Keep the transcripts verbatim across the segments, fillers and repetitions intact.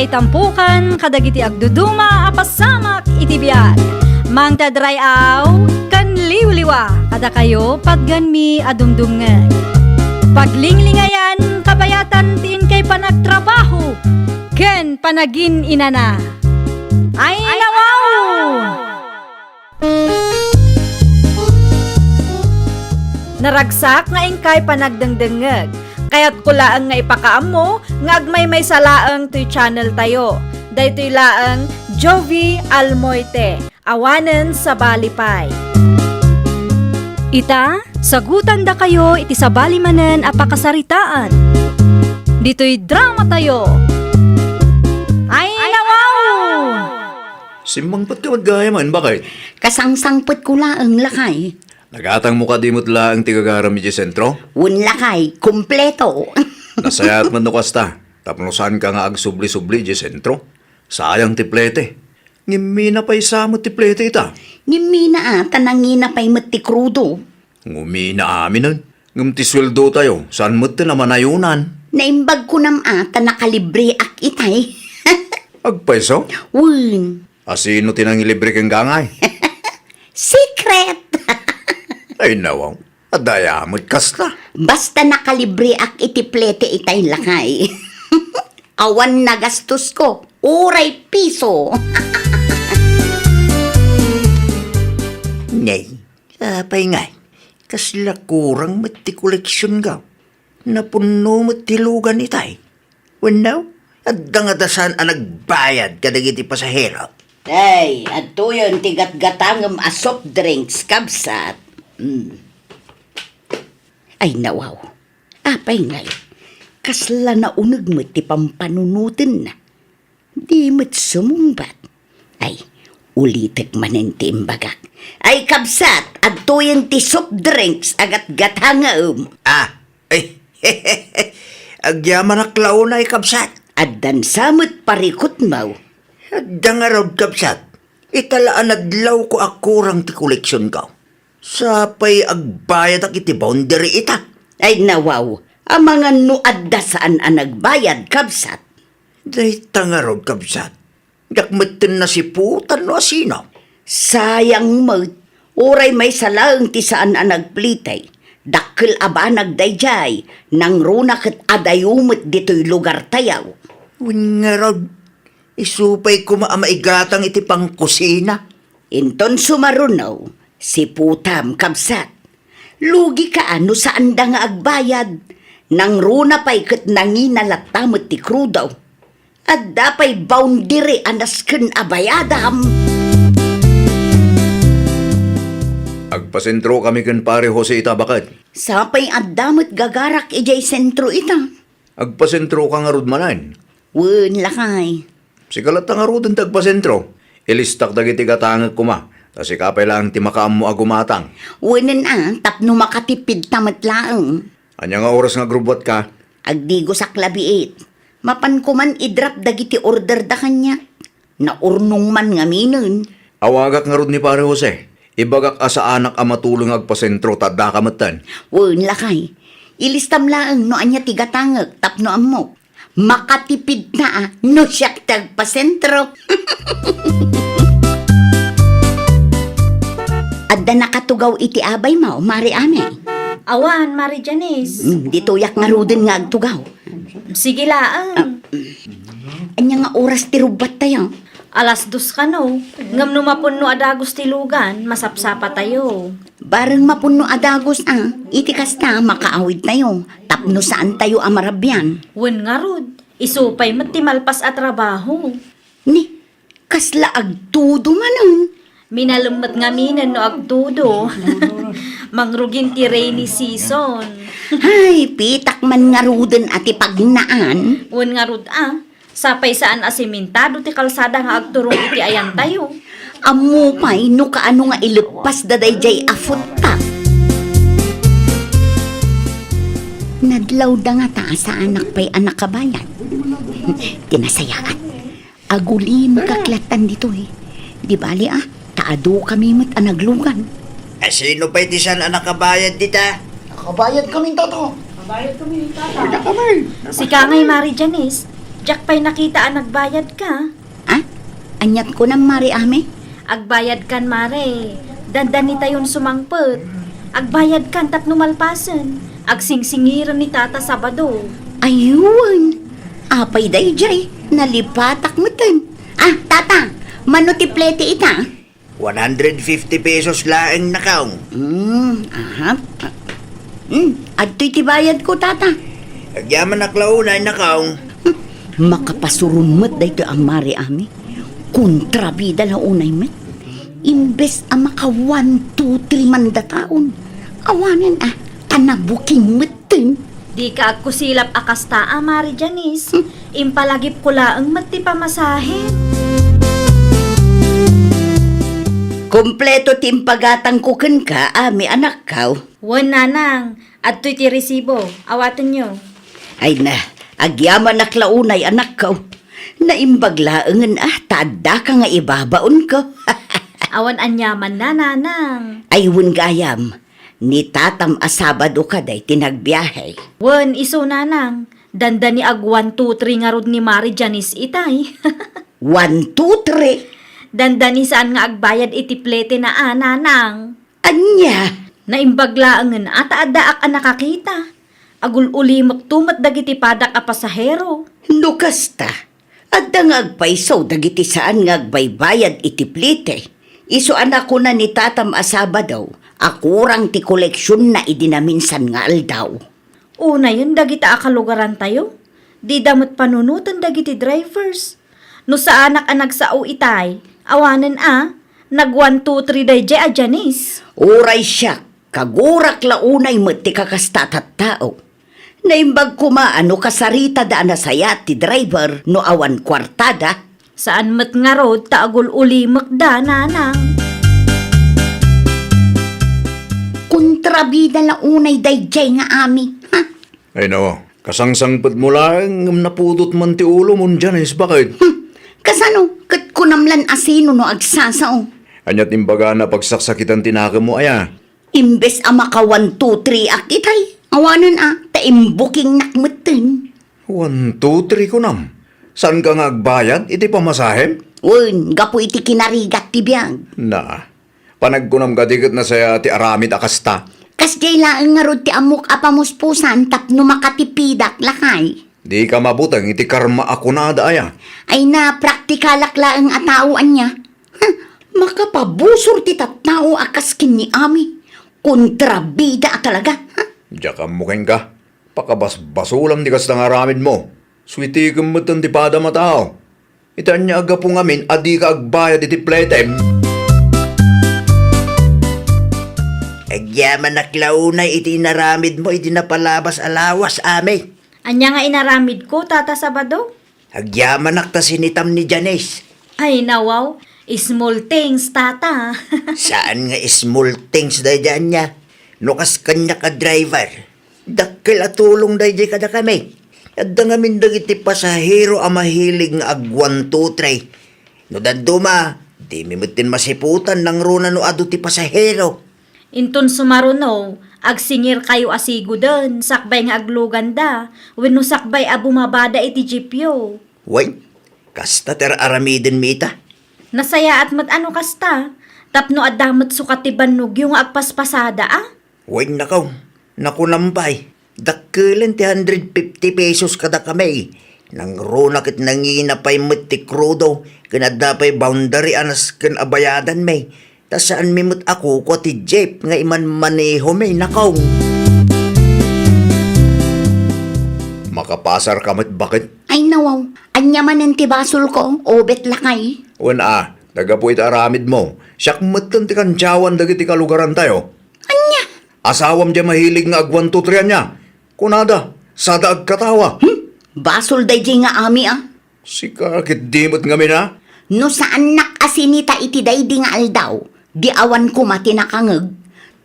Itampukan kadagiti agduduma a pasamak iti biag. Mangted ray-aw ken liwliwa kadakayo patgenmi a dumdumngeg. Paglinglingayan, kabayatan ti inkay panagtrabaho ken panagin-inana. Ay, nawaw! Naragsak nga inkay panagdengdengngeg. Kayatko laeng nga ipakaammo nga agmaymaysa laeng toy channel tayo. Daytoy laeng Jovie Almoite, awanen sabali pay. Ita, sagutandakayo iti sabali manen a pakasaritaan. Ditoy drama tayo. Ay, nawaw! Simmangpetka met gayam, bakit? Kasangsangpetko laeng, lakay. Nagatangmo kadi met laeng ti gagaram idiay sentro? Wen, lakay, kompleto. Nasayaat met no kasta, tapno saanka nga agsubli-subli idiay sentro. Sayang ti plete. Ngem mina pay sa met ti plete ita. Ngem mina a, ta nangina pay met ti krudo. Ngumina aminen. Ngem ti sueldotayo, saan met ti namanayonan. Naimbag kunam a, ta nakalibreak itay. Agpayso? Wen. Asino ti nangilibre ken gangay? Secret! Ay, nawaw. Adda aya met kasta. Basta nakalibreak iti plete itay, lakay. Awan nagastosko, uray piso. Nay, apay ngay, kasla kurang met ti koleksionko. Napunno met ti lugan itay. Wenno, adda ngata saan a nagbayad kadagiti pasahero? Ay, adtoyen ti gatgatangem a soft drinks, kabsat. Mm. Ay, nawaw. Apay ngay, kasla nauneg met ti pampanunotenna. Di met sumungbat. Ay, ulitek manen ti imbagak. Ay, kabsat, adtoyen ti soft drinks a gatgatangem. Ah, ay, agyamanak la unay, kabsat. Addan sa met parikutmo. Adda ngarud, kabsat. Ita la a nadlawko a kurang ti koleksionko. Sa pay agbayadak iti boundary ita. Ay, nawaw, amangan no adda saan a nagbayad, kabsat. Dayta ngarud, kabsat. Diak metten nasiputan no asino. Sayang met, uray maysa laeng ti saan a nagplete. Dakkel a banag daydiay, nangruna ket adayo met ditoy lugartayo. Wen ngarud, isu pay koma a maigatang iti pangkusina. Inton sumaruno, siputam, kabsat. Lugika a no saanda nga agbayad. Nangruna pay ket nangina latta met ti krudo. Adda pay boundary a nasken a bayadam. Agpasentrokami ken Pare Jose ita, baket. Sapay adda met gagarak idiay sentro ita. Agpasentroka ngarud manen? Wen, lakay. Sika latta ngaruden ti agpasentro. Ilistak dagiti gatangek koma, ta sika pay laeng ti makaammo a gumatang. Wenen a, tapno makatipidta met laeng. Ania nga oras nga agrubbuatka? Agdigosak la biit. Mapanko man i-drop dagiti orderda kaniak. Naurnong man ngaminen. Awagak ngarud ni Pare Jose. Ibagak a saanak a matulong nga agpasentro ta addaka metten. Wen, lakay. Ilistam laeng no ania ti gatangek tapno ammok. Makatipidta a no siak ti agpasentro. Adda nakatugaw iti abaymo, Mari Ame? Awan, Mari Janice. Mm, ditoyak ngaruden nga agtugaw. Sige laeng. Ania nga oras ti rubbuattayo? Alas dos kano, ngem no mapunno a dagus ti lugan, masapsapatayo. Bareng mapunno a dagus a, iti kasta, makaawidtayo, tapno saantayo a marabian. Wen ngarud, isu pay met ti malpas a trabaho. Ni, kasla agtudo manen? Minalem met ngaminen no agtudo. Mangrugin ti rainy season. Ay, pitak man ngaruden a ti pagnaan. Wen ngarud a, sapay saan a simentado ti kalsada nga agturong iti ayantayo. Ammo pay no kaano nga ileppasda daydiay a footpath. Nadlawda ngata a saanak pay a nakabayad. Ti nasayaat, agulimekak lattan ditoy. Di bali a, ta adu kami met a naglugan. Asino pay ti saan a nakabayad dita? Nakabayad kami, Tato. Nakabayad kami, Tato. Sika ngay, Mari Janice. Diak pay nakita a nagbayadka. Ah? Aniat kunam, Mare Ami? Agbayadkan, Mare. Dandanitayon sumangpet. Agbayadkan tapno malpasen. Agsingsingiren ni Tata Sabado. Ayun. Apay daydiay? Nalipatak metten. Ah, Tata, mano ti plete ita? One hundred fifty pesos laeng, Nakaw. Hmm, aha. Hmm, adtoy ti bayadko, Tata. Agyamanak la unay, Nakaw. Hmm, makapasuron met daytoy a Mare Ami. Kontrabida la unay met. Imbes a maka one, two, three man dataon. Awanen a, ta nabuking metten. Dika agkusilap a kasta a, Mare Janice. Hmm. Impalagipko laeng met ti pamasahe. Kompleto ti impagatangko kenka, Ami, anakkaw. Wen, Nanang. Adtoy ti resibo. Awatenyo. Ay na, agyamanak la unay, anakkaw. Naimbag laengen a, ta addaka nga ibabaonko. Awan aniamanna, Nanang. Ay, wen gayam. Ni Tatam a Sabado kadi ti nagbiahe. Wen, isu, Nanang. Dandani ag one, two, three ngarud ni Mare Janice itay. One, two, three? Dandani saan nga agbayad iti plete na a, Nanang. Ania? Naimbag laengen a ta addaak a nakakita. Agul-ulimekto met dagiti padak a pasahero. No kasta, adda nga agpayso dagiti saan nga agbaybayad iti plete. Isu a nakuna ni Tatam a Sabado a kurang ti koleksionna idi naminsan nga aldaw. Unayen dagita a kalugarantayo, dida met panunoten dagiti drivers. No saanak a nagsao itay, awanen a, nag one, two, three daydiay a Janice. Uray siak, kagurak la unay met ti kakasta a tattao. Naimbag koma a no kasaritada a nasayaat ti driver no awan kuartada. Saan met ngarud ta agul-ulimekda, Nanang. Kontrabida la unay daydiay nga Ami, ha? Ay, no, kasangsangpetmo laeng ngem napudot man ti ulomon, Janice, baket? Hmm, kasano? Ket kunam lan a sino no agsasao? Ania ti imbagana a pagsaksakitan ti nakemmo, aya? Imbes a maka one, two, three ak itay, awanen a, ta imbukingnak metten. One, two, three kunam? Saanka nga agbayad iti pamasahem? Wen, gapu iti kinarigat ti biag. Na, panagkunam kadi ket nasayaat ti aramid a kasta? Kasdiay laeng ngarud ti ammok a pamuspusan tapno makatipidak, lakay. Dika mabuteng iti karma a kunada, aya? Ay na, praktikalak laeng a tao, ania? Huh, makapabusor ti tattao a kas ken ni Ami. Kontrabida a talaga, ha? Diak ammo kenka. Pakabasbasolam ti kasta nga aramidmo. Suitikem metten ti padam a tao. Iti ania a gapu ngamin a dika agbayad iti pletem? Agyamanak la unay iti inaramidmo iti napalabas a lawas, Ami. Ania nga inaramidko, Tata Sabado? Agyamanak ta sinitam ni Janice. Ay, nawaw. Small things, Tata. Saan nga small things daydiay ania? No kas kaniak a driver, dakkel a tulong daydiay kadakami. Adda ngamin dagiti pasahero a mahilig nga ag one, two, three. No dadduma, dimi metten masiputan nangruna no adu ti pasahero. Inton sumaruno, agsingirkayo a siguden sakbay nga agluganda wenno sakbay a bumabada iti jeepyo. Wen, kasta ti ar-aramidenmi ita. Nasayaat met a no kasta, tapno adda met sukat ti bannogyo nga agpaspasada a. Wen, nakaw, nakunam pay, dakkelen ti hundred fifty pesos kadakami. Nangruna ket nangina pay met ti krudo, ken adda pay boundary a nasken a bayadanmi. Ta saanmi met a kukua ti jeep nga imanmanehomi, nakaw. Makapasarka met, baket? Ay, nawaw. Ania manen ti basolko, ubet, lakay? Wen a, ta gapu iti aramidmo, siak metten ti kantiawan dagiti kalugarantayo. Ania? Asawam diay mahilig nga ag one, two, three, ania? Kunada, sada agkatawa. Hmm? Basol daydiay nga Ami, a. Sika ket di met ngamin, a? No saannak a sinita iti daydi nga aldaw, di awan koma ti nakangeg.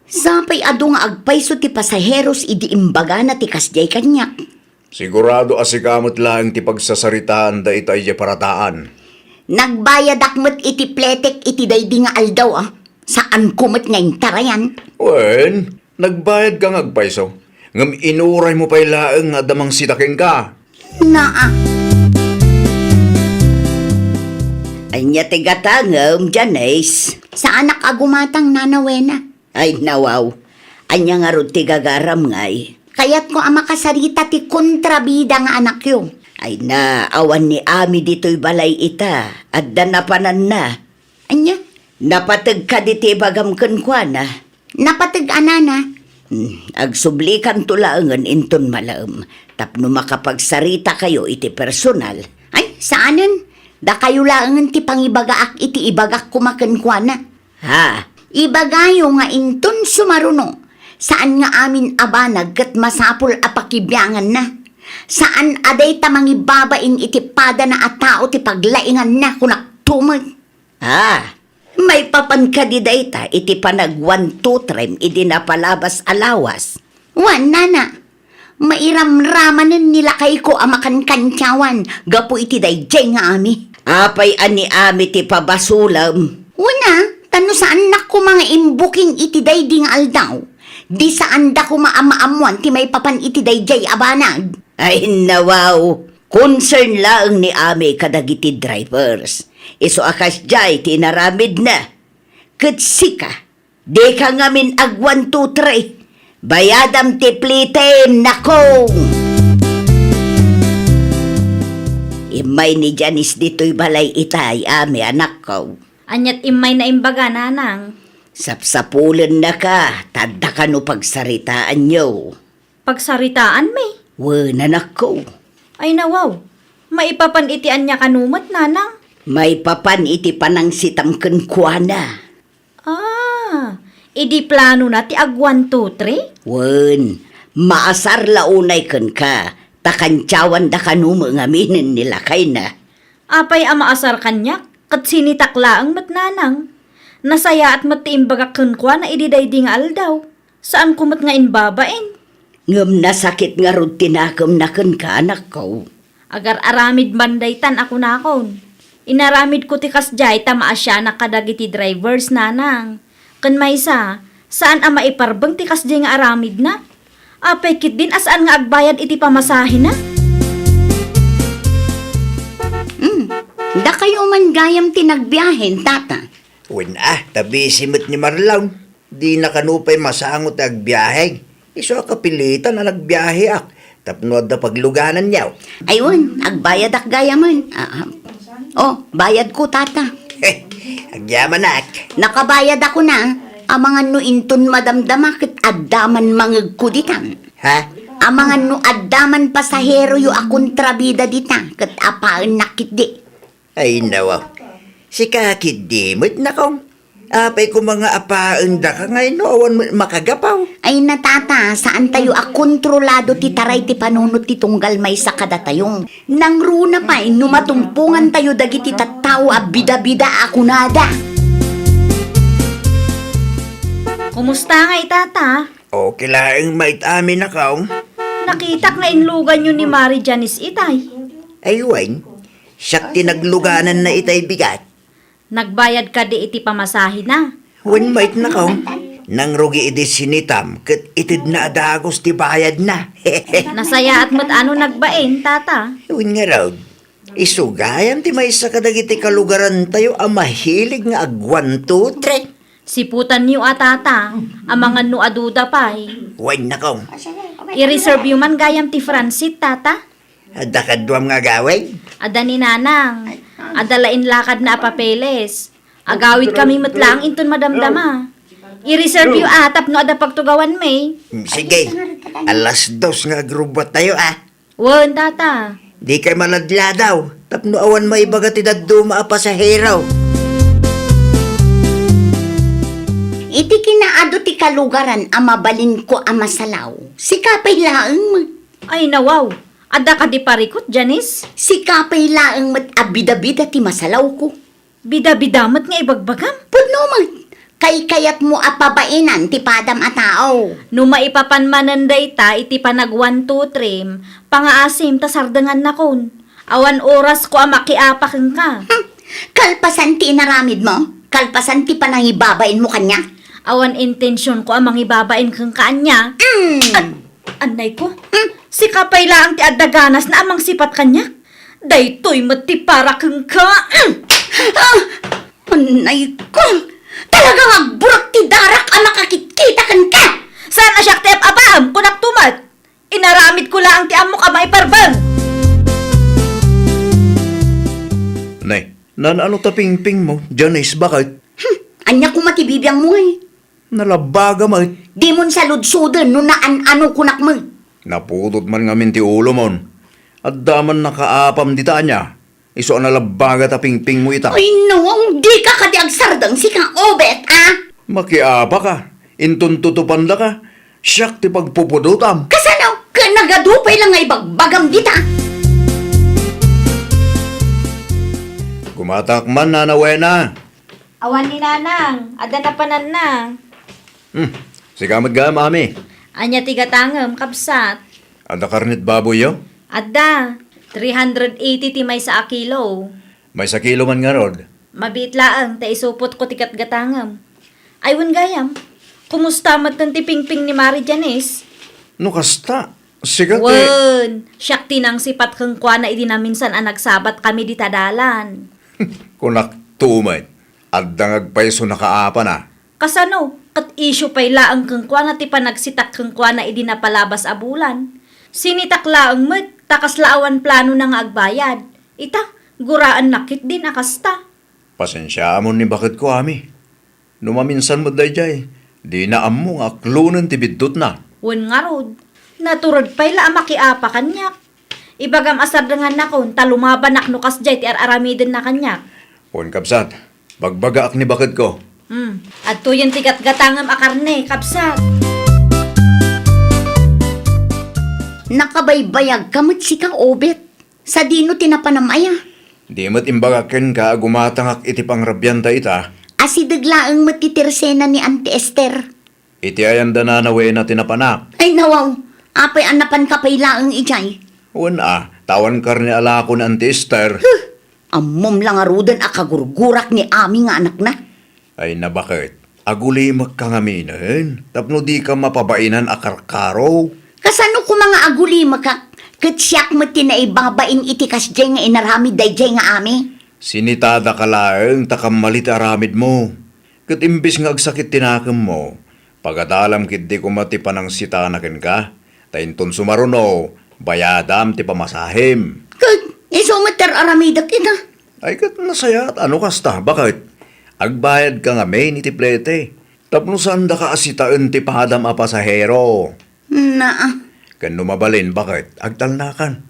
Sapay adu nga agpayso ti pasaheros idi imbagana ti kasdiay kaniak. Sigurado a sika met laeng ti pagsasaritaan dayta idiay parataan. Nagbayadak met iti pletek iti daydi nga aldaw, a. Saanko met nga intarayan. Wen, nagbayadka nga agpayso, ngem inuraymo pay laeng nga adda mangsita kenka. Naa. Ania ti gatangem, Janice? Saanak a gumatang, Nana Wena. Ay, nawaw. Ania ngarud ti gagaram ngay? Kayatko a makasarita ti kontrabida nga anakyo. Ay na, awan ni Ami ditoy balay ita. Adda napananna. Ania? Napateg kadi ti ibagam kenkuana? Napateg a, Nana. Hmm, agsublikanto laengen inton malaem tapno makapagsarita kayo iti personal. Ay, saanen. Dakayo laengen ti pangibagaak iti ibagak koma kenkuana. Ha? Ibagayo nga inton sumaruno, saan nga amin a banag ket masapul a pakibianganna. Saan a dayta mangibabain iti padana a tao ti paglainganna, kunak tumet. Ah, maipapan kadi dayta iti panag one, two, three idi napalabas a lawas? Wen, Nana. Mairamramanen ni lakayko a makankantiawan gapu iti daydiay nga Ami. Apay a ni Ami ti pabasolem? Wen a, ta no saannak koma nga imbuking iti daydi nga aldaw, di saanda koma a maammoan ti maipapan iti daydiay a banag. Ay, nawaw. Concern laeng ni Ami kadagiti drivers. Isu a kasdiay ti inaramidna. Ket sika, dika ngamin ag one, two, three. Bayadam ti plitem, nakong! Immay ni Janice ditoy balay itay, Ami, anakko. Aniat immay na imbaga, Nanang? Sapsapulennaka, ta adda kano pagsaritaanyo. Pagsaritaanmi? Wen, anakko. Ay, nawaw. Maipapan iti ania kano met, Nanang? Maipapan iti panangsitam kenkuana. Ah, idi planona ti ag one, two, three? Wen, maasar la unay kenka, ta kantiawanda kano met ngaminen ni lakayna. Apay a maasar kaniak, ket sinitak laeng met, Nanang. Nasayaat met ti imbagak kenkuana idi daydi nga aldaw. Saanko met nga imbabain. Ngem nasakit ngarud ti nakemna kenka, anakko. Agar-aramid man daytan a kunakon. Inaramidko ti kasdiay ta maasianak kadagiti drivers, Nanang. Ken maysa, saan a maiparbeng ti kasdiay nga aramidna. Apay ketdin a saan nga agbayad iti pamasahena? Hmm, dakayo man gayam ti nagbiahen, Tata. Wen a, ta busy met ni Marlon. Dina kano pay masango ti agbiahe. Isu a kapilitan a nagbiaheak tapno adda paglugananyo. Ay wen, agbayadak gayamen. Ah, ah. Oh, bayadko, Tata. Agyamanak. Nakabayadakon a. Amangan no inton madamdama ket adda man mangegko ditan. Ha? Amangan no adda man pasaheroyo a kontrabida dita ket apaennak ketdi. Ay, nawa. Sika ketdi met, nakong. Apay koma nga apaendaka ngay no awan met makagapaw? Ay na, Tata, saantayo a kontrolado ti taray ti panunot ti tunggal maysa kadatayo. Nangruna pay no matumpongantayo dagiti tattao a bidabida a kunada. Kumusta ngay, Tata? Okay laeng met, Ami, nakong. Nakitak nga inluganyo ni Mari Janice itay. Ay wen, siak ti naglugananna itay bigat. Nagbayad kadi iti pamasahena? Wen met, nakong. Nangrugi idi sinitam ket itedna a dagus ti bayadna. Nasayaat met a no nagbain, Tata. Wen ngarud, isu gayam ti maysa kadagiti kalugarantayo a mahilig nga ag one, two, three. Siputanyo a, Tata, amangan no aduda pay. Wen, nakong. I-reserve yo man gayam ti front seat, Tata. Adda kaduam nga agawid? Adda ni Nanang. Adda la inlakadna a papeles. Agawidkami met laeng inton madamdama. I-reserve yo a tapno adda pagtugawanmi. Mm, sige. Alas dos nga agrubuattayo a. Wen, Tata. Dikay maladladaw tapno awan maibaga ti dadduma a pasahero. Iti kinaadu ti kalugaran a mabalinko a masalaw, sika pay laeng met. Ay, nawaw. Adda kadi parikut, Janice? Sika pay laeng met a bidabida ti masalawko. Bidabida met nga ibagbagam? Pudno met. Kaykayatmo a pabainan ti padam a tao. No maipapan manen dayta iti panag one, two, three, pangaasim ta sardengannakon. Awan orasko a makiapa kenka. Hmm. Kalpasan ti inaramidmo? Kalpasan ti panangibabainmo kaniak? Awan intensionko a mangibabain kenka ania. Mm. An-, annayko? Mm. Sika pay laeng ti adda ganasna a mangsipat kaniak. Daytoy met ti para kenka. Mm. Ah! Anay ko! Talagang agburak ti darak a makakitkita kenka! Saan a siak ti ap-apaem, kunak tumet. Inaramid ko laeng ti ammok a maiparbeng. Nay, naan-ano ta pingping mo, Janice, bakit? Hmm, ania koma ti bibiang mo, eh? Nalabaga met. Dimon saludsoden no naan-ano kunak met. Napudot man ngamin ti ulo mon. Adda man nakaapam dita ania. Isu a nalabaga ta pingping mo ita. Ay, nawong, dika kadi agsardeng, sika, Obet, a? Makiapa ka. Inton tutupanda ka. Siak ti pagpupudotam. Kasano? Ket nagadu pay la nga ibagbagam dita. Gumatak man, Nana Wena. Awan ni Nanang, adda napananna. Hmm, sika met gayam, Ami. Ania ti gatangem, kabsat? Adda karnit baboyyo? Adda, three hundred eighty ti maysa a kilo. Maysa kilo man ngarud. Mabiit laeng ta isupotko ti gatgatangem. Ay, wen gayam, kumusta metten ti pingping ni Mari Janice? No kasta, sika ti Wen, siak ti nangsipat kenkuana idi naminsan a nagsabat kami dita dalan. Kunak tumet, adda nga agpayso nakaapana. Kasano? Ket isyu pay laeng kenkuana ti panagsitak kenkuana idi napalabas a bulan. Sinitak laeng met, ta kasla awan planona nga agbayad. Ita, guraennak ketdin a kasta. Pasensiaamon ni baketko, Ami. No maminsan met daydiay, dina ammo nga aklonen ti biddutna. Wen ngarud, natured pay la a makiapa kaniak. Ibagam a sardengannakon ta lumabanak no kasdiay ti ar-aramidenna kaniak. Wen, kabsat, bagbagaak ni baketko. Hmm, adtoyen ti gatgatangem a karne, kabsat. Nakabaybayagka met sika, Obet. Sadino ti napanam aya? Di met imbagak kenka a gumatangak iti pangrabianta ita. Asideg laeng met ti tersena ni Auntie Esther. Iti ayan da Nana Wena ti napanak. Ay, nawaw, apay a napanka pay laeng idiay? Wen a, ta awan karne a lako ni Auntie Esther. Huh! Ammom la ngaruden a kagurgurak ni Ami nga anakna. Ay, nabaket, agulimekka ngaminen tapno dika mapabainan a karkaro. Kasano koma nga agulimekak ket siak met ti naibabain iti kasdiay nga inaramid daydiay nga Ami? Sinitadaka laeng ta kammali ti aramidmo. Ket imbes nga agsakit ti nakemmo, pagadalam ketdi koma ti panangsitana kenka, ta inton sumaruno, bayadam ti pamasahem. Ket isu met ti ar-aramidek ita. Ay, ket nasayaat a no kasta, baket? Agbayadka ngamin iti plete, tapno saandaka a sitaen ti padam a pasahero. Naa. Ken no mabalin, baket, agtalnakan.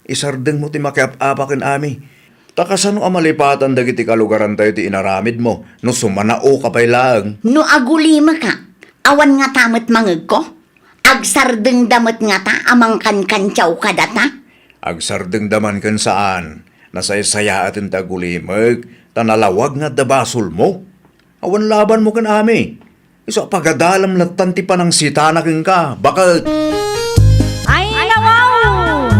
Isardengmo ti makiap-apa ken Ami. Ta kasano a malipatan dagiti kalugarantayo ti inaramidmo no sumanaoka pay laeng? No agulimeka, awan ngata met mangegko? Agsardengda met ngata a mangkankantiaw kadata? Agsardengda man ken saan, nasaysayaaten ti agulimek, ta nalawag nga adda basolmo. Awan labanmo ken Ami. Isu a pagadalam lattan ti panangsitana kenka, baket. Ay, nawaw!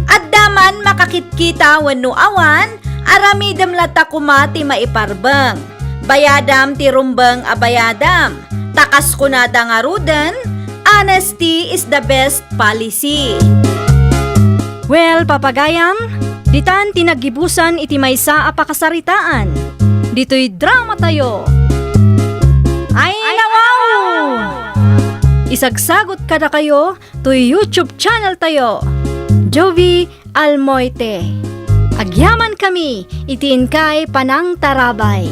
Adda man makakitkita wenno awan, aramidem latta koma ti maiparbeng. Bayadam ti rumbeng a bayadam. Ta kas kunada ngaruden, honesty is the best policy. Well, papagayam, ditan ti naggibusan iti maysa a pakasaritaan. Ditoy dramatayo. Ay, nawaw! Isagsagot kadakayo toy YouTube channel tayo, Jovie Almoite. Agyaman kami iti inkay panangtarabay.